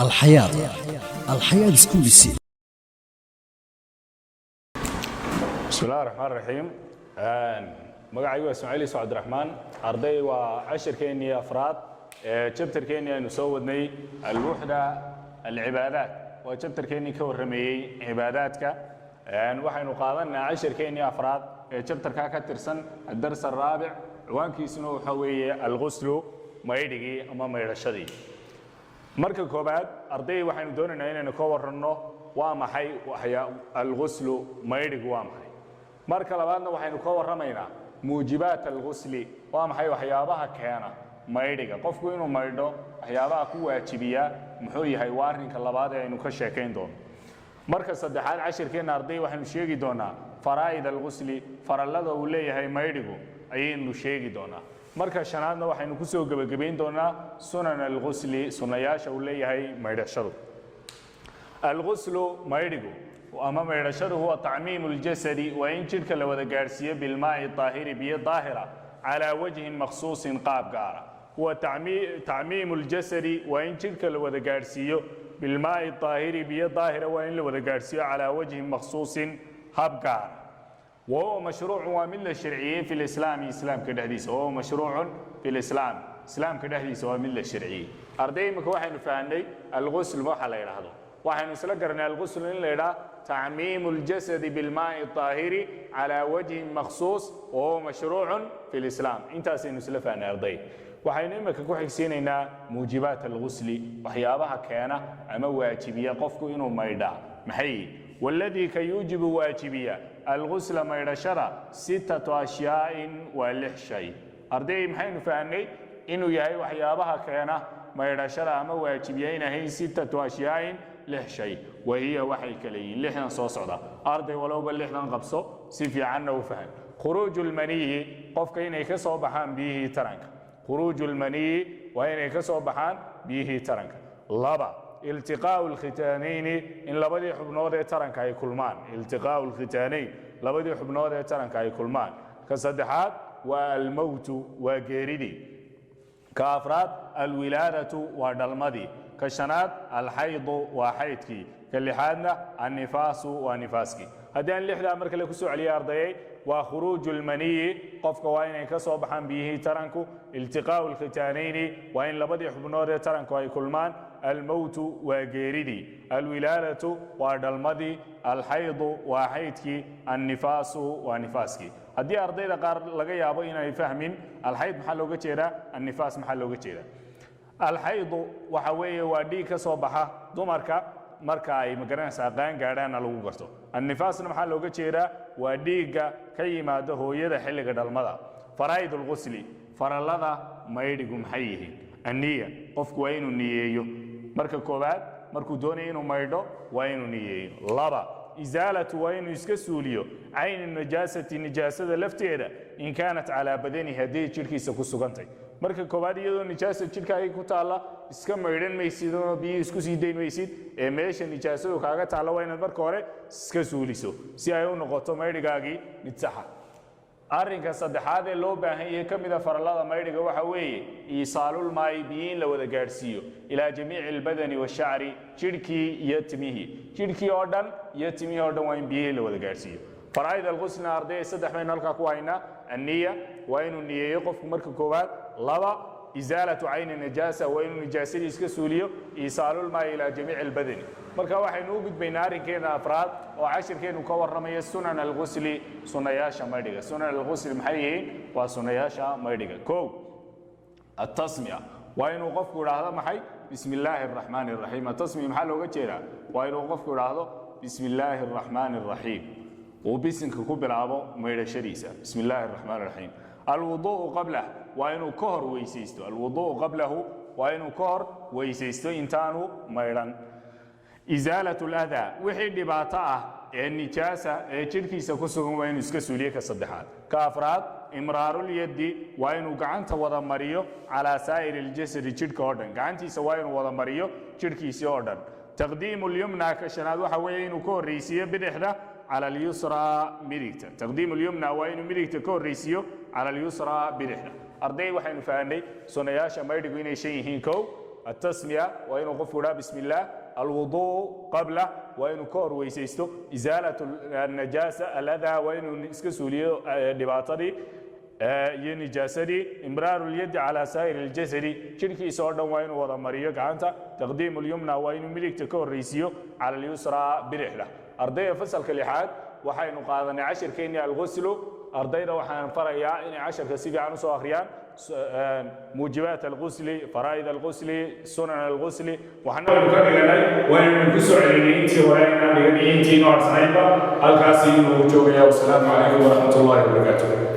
Alxayaad, Alxayaad Schools. Bismi illahi raxmaan raxiim. Magacaygu waa Ismaaciil Yusuf Cabdiraxmaan. Arday, waa cashirkeennii afraad ee chapterkeennii aynu soo wadnay, alwuxda alcibaadaat. Waa chapterkeennii ka warrameeyey cibaadaadka. Waxaynu qaadanaa cashirkeennii afraad ee chapterkaa ka tirsan, addars araabic. Ciwaankiisuna waxaa weeye alguslu, maydhigii ama maydhashadii. Marka koobaad, arday, waxaynu doonaynaa inaynu ka warranno waa maxay alguslu, maydhigu waa maxay. Marka labaadna waxaynu ka warramaynaa muujibaat algusli, waa maxay waxyaabaha keena maydhiga, qofku inuu maydho waxyaabaha ku waajibiya muxuu yahay? Waa arrinka labaad ee aynu ka sheekayn doono. Marka saddexaad cashirkeenna, arday, waxaynu sheegi doonaa faraa'id algusli, farallada uu leeyahay maydhigu ayaynu sheegi doonaa. Marka shanaadna waxaynu ku soo gebagabayn doonaa sunan algusli, sunnayaasha uu leeyahay maydhashadu. Alguslu, maydhigu ama maydhashadu, huwa tacmiimu ljasadi, waa in jidhka la wada gaadhsiiyo, bilmaa'i daahiri, biyo daahira, calaa wajhin makhsuusin, qaab gaara. Huwa tacmiimu ljasadi, waa in jidhka la wada gaadhsiiyo, bilmaa'i daahiri, biyo daahira waa in la wada gaadhsiiyo, calaa wajhin makhsuusin, hab gaara. Wahuwa mashruucun, waa mid la sharciyey, fi lislaami, islaamka dhexdiisa. Wahuwa mashruucun fi lislaam, islaamka dhexdiisa waa mid la sharciyey. Arday, imika waxaynu fahnay algusl waxa la yidhaahdo. Waxaynu isla garanay algusl in la yidhaah tacmiimu ljasadi bilmaa'i daahiri calaa wajhin makhsuus, wahuwa mashruucun fi lislaam. Intaasaynu isla fahnay, arday. Waxaynu imika ku xigsiinaynaa muujibaat algusli, waxyaabaha keena ama waajibiya qofku inuu maydhaa maxay. Waladii ka yuujibu, waajibiya, algusla, maydhashada, sittatu ashyaa'in, waa lix shay. Arday, maxaynu fahnay inuu yahay waxyaabaha keena maydhashada ama waajibiya in ahayn? Sittatu ashyaa'in, lix shay. Wahiya, waxay kale yihiin lixdan soo socda. Arday walowba lixdan qabso, si fiicanna u faham. Khuruuju lmaniyi, qofka inay ka soo baxaan biyihii taranka. Khuruuju lmaniyi, waa inay ka soo baxaan biyihii taranka. Laba, iltiqaa'u lkhitaanayni, in labadii xubnood ee taranka ay kulmaan. Iltiqaa'u lkhitaanayn, labadii xubnood ee taranka ay kulmaan. Ka saddexaad waa almowtu, waa geeridii. Ka afraad alwilaadatu, waa dhalmadii. Ka shanaad alxaydu, waa xaydkii. Ka lixaadna annifaasu, waa nifaaskii. Haddii aan lixdaa mar kale kusoo celiyay, ardayay, waa khuruuju lmaniyi, qofka waa inay ka soo baxaan biyihii taranku. Iltiqaa'u lkhitaanayni, waa in labadii xubnood ee taranku ay kulmaan. Almowtu waa geeridii. Alwilaadatu waa dhalmadii. Alxaydu waa xaydkii. Annifaasu waa nifaaskii. Haddii ardayda qaar laga yaabo inay fahmin alxayd maxaa looga jeedaa, annifaas maxaa looga jeedaa, alxaydu waxa weeye waa dhiig ka soo baxa dumarka marka ay magaranaysaa qaan gaadhaana lagu garto. Annifaasna maxaa looga jeedaa? Waa dhiigga ka yimaada hooyada xilliga dhalmada. Faraa'id alghusli, farallada maydhigu maxay yihiin? Anniya, qofku waa inuu niyeeyo. Marka koowaad markuu doonayo inuu maydho waa inuu niyeeyo. Laba, isaalatu, waa inuu iska suuliyo, cayni najaasati, nijaasada lafteeda, in kaanat calaa badanihi, haddii jidhkiisa ku sugantay. Marka koowaad iyadoo nijaasa jidhkaaga ku taalla iska maydhan maysid oo biyo isku sii dayn maysid, ee meesha nijaasadu kaaga taalla waa inaad marka hore iska suuliso si ay u noqoto maydhigaagii mid saxa. Arrinka saddexaad ee loo baahan yahay ka mida farallada maydhiga waxa weeye iisaalulmaayi, biyo in la wada gaadhsiiyo, ilaa jamiici albadani washacri, jidhkii iyo timihii. Jidhkii oo dhan iyo timihii oo dhan waa in biyihii la wada gaadhsiiyo. Faraa'id alghusna, arday, saddex baynu halkaa ku haynaa. Anniya, waa inuu niyeeyo qofku marka koowaad. Laba, isaalatu cayni najaasa, waa inuu nijaasadii iska suuliyo. Iisaalulmaayi ilaa jamiici albadani. Marka waxaynu u gudbaynaa arrinkeena afraad oo cashirkeenu ka warramaya, sunan algusli, sunnayaasha maydhiga. Sunan algusli maxay yihiin? Waa sunnayaasha maydhiga. Kow, atasmiya, waa inuu qofku idhaahdo maxay? Bismi illaahi araxmaani araxiim. Atasmiya maxaa looga jeedaa? Waa inuu qofku idhaahdo bismi illaahi araxmaani araxiim, uu bisinka ku bilaabo maydhashadiisa. Bismi illaahi araxmaani araxiim. Alwuduu'u qablah, waa inuu ka hor weysaysto. Alwuduu'u qablahu, waa inuu ka hor weysaysto intaanu maydhan. Isaalat ladaa, wixii dhibaato ah ee nijaasa ee jidhkiisa ku sugan waa inuu iska suuliyo, ka saddexaad. Ka afraad, imraarulyaddi, waa inuu gacanta wada mariyo, calaa saa'iri اljasadi, jidhka oo dhan. Gacantiisa waa inuu wada mariyo jidhkiisii oo dhan. Taqdiimu lyumna, ka shanaad waxa weeye inuu ka horraysiiyo bidixda, cala alyusra, midigta. Taqdiimu lyumna, waa inuu midigta ka horraysiiyo, cala alyusra, bidixda. Arday, waxaynu fahanay sunayaasha maydhigu inay shan yihiin. Kow, Atasmiya waa inuu qofku idhaha bismi illaah. Alwuduu qabla, waa inuu ka hor weysaysto. Isaalat annajaasa, aladaa, waa inuu iska suuliyo dhibaatadii iyo nijaasadii. Imraaru lyadi calaa saa'ir اljasadi, jidhkiisa oo dhan waa inuu wada mariyo gacanta. Taqdiimu lyumna, waa inuu midigta ka horraysiiyo, cala alyusra, bidixda. Ardayda fasalka lixaad, waxaynu qaadanay cashirkeennii alghuslu. Ardayda waxaan farayaa inay casharka si fiican usoo akhriyaan: muujibaat alghusli, faraa'id alghusli, sunan alghusli. Waxna waynu ka dhiganay, waynaynu ku soo celinay intii hore inaan dhiganay, intii inoo harsanaynba. Halkaasi inuu joogaya. Wasalaamu calaykum waraxmat ullahi wabarakaatuh.